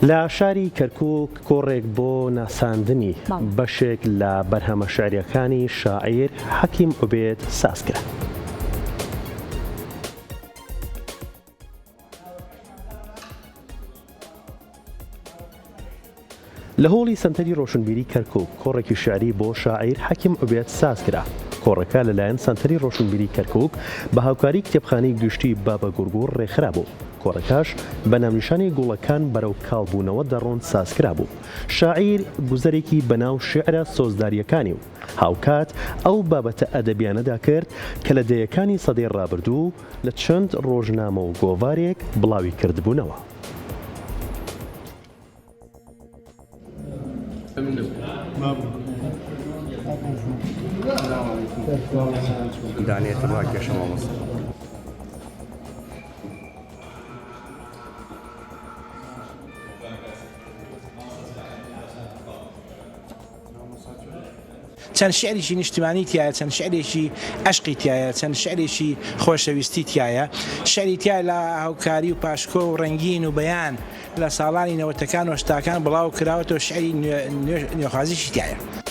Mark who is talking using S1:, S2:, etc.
S1: لە شاری کەرکووک کۆڕێک بۆ ناساندنی بەشێک لە بەرهەمە شیعرییەکانی شاعیر حەکیم عوبێد سازکرا. لە هۆڵی سەنتەری ڕۆشنبیری کەرکوک کۆڕێکی شیعری بۆ شاعیر حەکیم عوبێد سازکرا. کۆڕەکە لەلایەن سەنتەری ڕۆشنبیری کەرکوک بە هاوکاری کتێبخانەی گشتی بابەگوڕگوڕ ڕێکخرابوو. کۆڕەکەش بە ناونیشانی گوڵەکان بەرەو کاڵبوونەوە دەڕۆن سازکرابوو. شاعیر گوزەرێکی بەناو شیعرە سۆزدارییەکانی و هاوکات ئەو بابەتە ئەدەبیانەدا کرد کە لە دەیەکانی سەدەی ڕابردوو لە چەند ڕۆژنامە و گۆڤارێک بڵاوی کردبوونەوە.
S2: دانێت ڕاکێشە مامۆستا.
S3: چەند شیعرێکی نیشتمانی تیایە، چەند شیعرێکی ئەشقی تیایە، چەند شیعرێکی خۆشەویستی تیایە، شیعری تیایە لە هاوکاری و پاشکۆ و ڕەنگین و بەیان لە ساڵانی نەوەتەکان و هەشتاکان بڵاو کراوەتەوە، شیعری نوێخوازیشی تیایە.